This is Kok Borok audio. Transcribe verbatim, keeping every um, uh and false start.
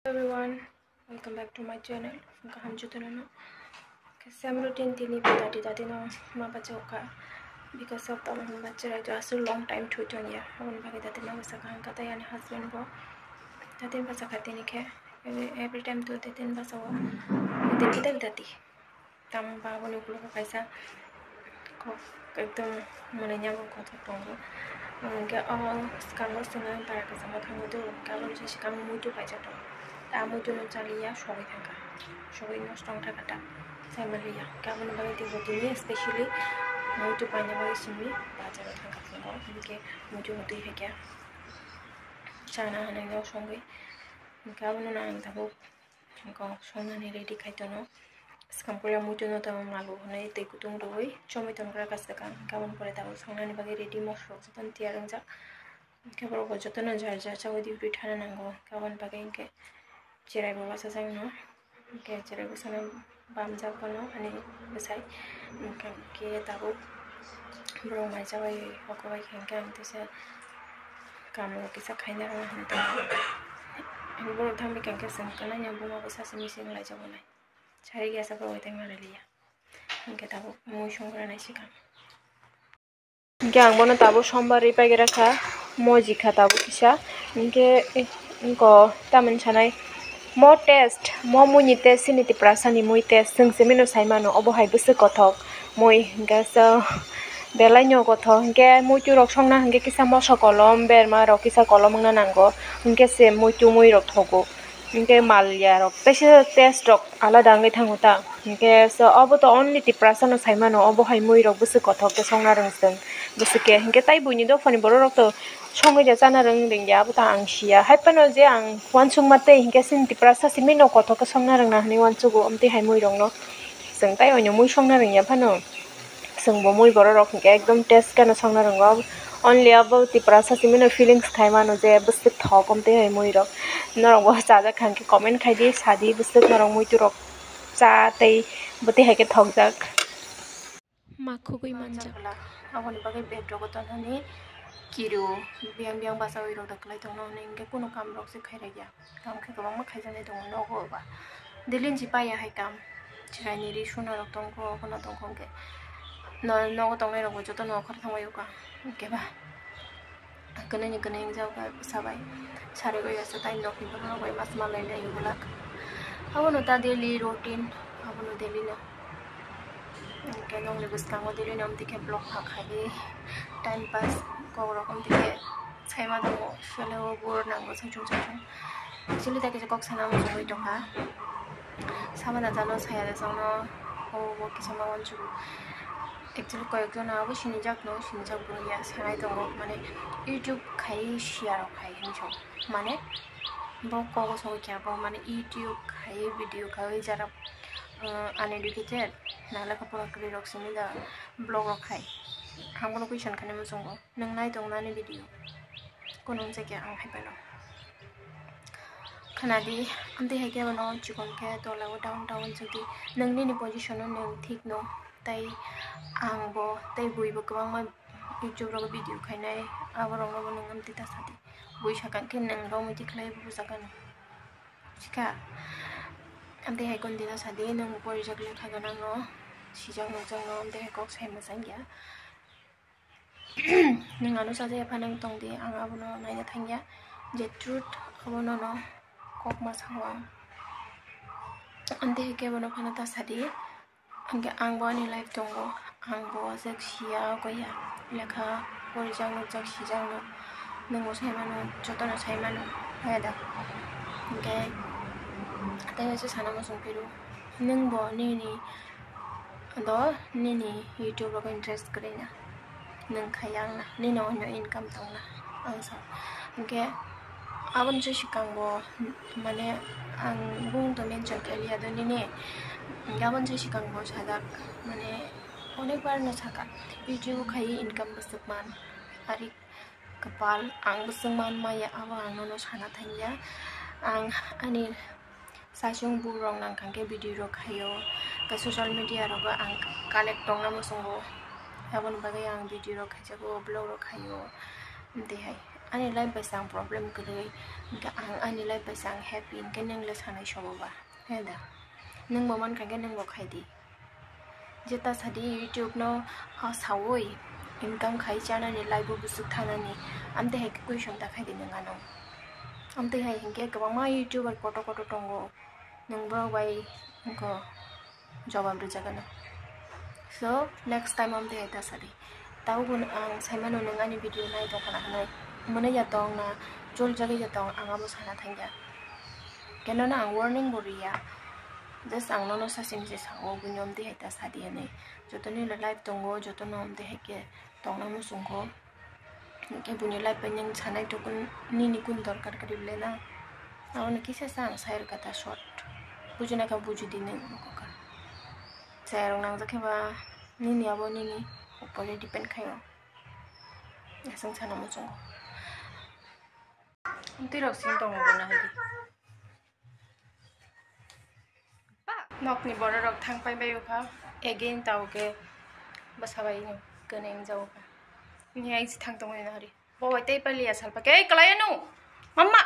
Everyone, welcome back to my channel. Kaham jotono no. Same routine tini bo dati dati no ma bacha ka. Because of the bacha rai to asur long time thui tong ya. Aboni bagwi dati ma bacha ka hangka tai ani husband bo. Dati bacha ka tini khe. Every, every time to dati bacha o. Dati dati dati. Tamo ba aboni ukologo kaisa kok ekdom mwnwi nya bo kothok tongo. Hwnkhe o swkango chwngno bara kwchangma thango do, hwnkhe aboni se swkango muitu kaisa tongo. Ta muitu no chaliya sogwi thangkha, sogwi nosto wngkha kha ta, chai manliya. Hwnkhe aboni bagwi teibo tini specially muitu paina bagwi simi bazaro thangkha phungo, hwnkhe muitu no twi phaikha chana hinwi nosto wngwi. Hwnkhe abono ang tabuk. Kok songnani ready khai tono. Swkang puila muitu no tamo malu hwnwi twi kutung rwui chomui tongkha kha swkang. Hwnkhe aboni pore tabuk songnani bagwi ready mosok jotono tiyar wngjak. Hwnkhe borok bo jotono jar jar chaui duty thana nango. Hwnkhe aboni bagwi hwnkhe cherai bo bachajak no. Hwnkhe cherai bwsano bamjak bono ani bwsai. Hwnkhe tabuk borok mai chaui hoko bai khe hwnkhe ang teisa. Kaam rok kisa khaina rwna hinwi tongo. Borok thangwi khe chwng kwnaino buma bo sachi misi wng laijak bo nai. Sari khe aswk rwui tongma rwliya. Hinkhe tabuk mui songwra nai sikha. Hinkhe ang bono tabuk sombar rwi paigra kha, moji kha tabuk kisa. Hinkhe, eh, wngko tamoni sanai mo taste, mo muini taste, chini Tiprasani mui taste, chwng simi no sai mano, obo hai bwswk kothok mui, hinkhe so belai no kothok. Hinkhe muitu rok songna hinkhe kisa moso kolom, berma rok kisa kolom wngna nango, hinkhe se muitu mui rok thogo. Hinkhe mal ya rok teisa taste rok alada wngwi thango ta. Hinkhe so obo to only Tiprasa no sai mano, obo hai mui rok bwswk kothok khe songna rwng chwng bwswk khe. Hinkhe tai buini dophani borok rok to songwi da chana rwng rwng ya, abo to ang siya. Hai phano je ang uansukma tei hinkhe chini Tiprasa simi no kothok khe songna rwngna hinwi uansugo, amtwi hai mui rok no chwng tai oino mui songna rwng ya phano. Chwng bo mui borok rok hinkhe ekdom taste kheno songna rwngo. Only abo Tiprasa simi no feelings khai mano je bwswk thok, amtwi hai mui rok. Norok bo chajak kha hinkhe comment khai di, sa di, bwswk norok muitu rok cha tei bwtwi hai khe thokjak. Ma khugui manjak. Aboni bagwi bed rogo tonani kiru, biyang biyang bachaui rok da kwlai tongno hwnwi hinkhe kunu kam rok se khairokya. Tamo khe kwbangma khaijaknai tongo nogo ba. Daily ni paiya hai kam. Chwraini ri suna rok tongkho, okhorno tongkho hwnkhe. No-, nogo tongnai rokbo jotono okhor thangbai o ka. Hwnkhe ba. Kwnwi ni kwnwi wngjago ka sabai. Sarigwi asa tai nokni borok rok bai mas malai lai glak. Abono ta daily routine, abono daily no. Hwnkhe nokni bwskango daily no amtwi khe vlog kha khai time pass kok rok amtwi khe. Saima tongo, sele o bor nango saichung saichung. Actually, ta kisa kok sana muchungui tongkha. Sama da jalo saya da jalo, o, o kisa ma wanchugo. Actually, koyek jona abo sinijak no, sinijak bo ya, sanai tongo, mane, YouTube khai siya rok khai hinwi song. Mane, bo kogo song kya bo, mane, YouTube khai video khai jara, uh, uneducated, na lekha pora kwrwi rok simi da vlog rok khai. Ang bono question khani muchungo. Nwng nai tong nani video. Kunu wngsa khe ang hai phano. Khna di, amtwi hai khe bono chikon khe tola o down down chwng di. Nwng nini position o nwng thik no. Tai ang bo, tai bui bo kwbangma YouTube rogo video khainai. Abo rok no bo nwng amtwi ta sa di. Bui sakha khe nwng romwi tikhlai bo bujakha no. Sikha. Amtwi hai kon dino sa di, nwng porijak lekha gana no. Sijak nukjak no, amtwi hai kok sai mwchang ya. Nwng ano sajaya phano wng tong di, ang abono naina thangya je truth abono no kok ma sao ang. Amtwi hai khe bono phano ta sa di, hwnkhe ang bo ani life tongo, ang bo jak siya goya, lekha porijak nukjak sijak no, nwng bo sai mano, jotono sai mano, haya da. Hwnkhe tei waisa sana muchung phiro, nwng bo nini do nini YouTube rogo interest kwrwi na. Nwng khai yang na, nini oino income tong na, ang sa. Hwnkhe aboni se swkang bo, mane, ang bung to mention khai liya do nini. Hwnkhe aboni se swkang bo sajak, mane, onek bar no saka, YouTube khai income bwswk man, ari kwpal ang bwswk man maya, abo ang nono sana thangya. Ang ani Saichung bur rok nang kha khe video rok khaio, khe social media rogo ang collect tongna muchungo, aboni bagwi ang video rok khaijago, vlog rok khaio, tei hai Ani life bai se ang problem kwrwi, hwnkhe ang ani life bai se ang happy, hwnkhe nwng le sanai sobo ba? He da? Nwng bo mankha khe nwng bo khai di. Jeta sadi YouTube no, ha, sawi income khai chanani, life o bwswk thanani, amtwi hai khe question ta khai di nwng ano. Amtwi hai hinkhe kwbangma YouTuber kotor kotor tongo, nwng borok bai wngkho jawab rwjagano. So, next time amtwi hai ta sadi. Tabukbo ang saimano nwng ani video nai tongkha na hinwi. Mwnwi ya tong na, chol jagwi ya tong, ang abo sana thangya. Keno no ang warning bo riya. Just ang nono sasing se sao, bini amtwi hai ta sadi hinwi. Joto ni life tongo, joto no amtwi hai khe tongna muchungkho. Hwnkhe buini life bai nwng sanai tongkun, nini kun dorkar kwrwi le na? Abono kisa sa ang sai rwkha ta short. Bujina khe buji di nwng, kokar. Chayarok nangjak khe ba nini abo nini upore depend khaio. Aswng sana muchungo. Twi rok sing tongo bo na hadi. Nokni bororok thang pai bai wngkha, again tao khe bwsa bai no kwnwi wngjago kha. Ni ai si thang tongwi no hari. Bo bai tei paliya salpa khe, "Ei, kwlai ano? Mamma!"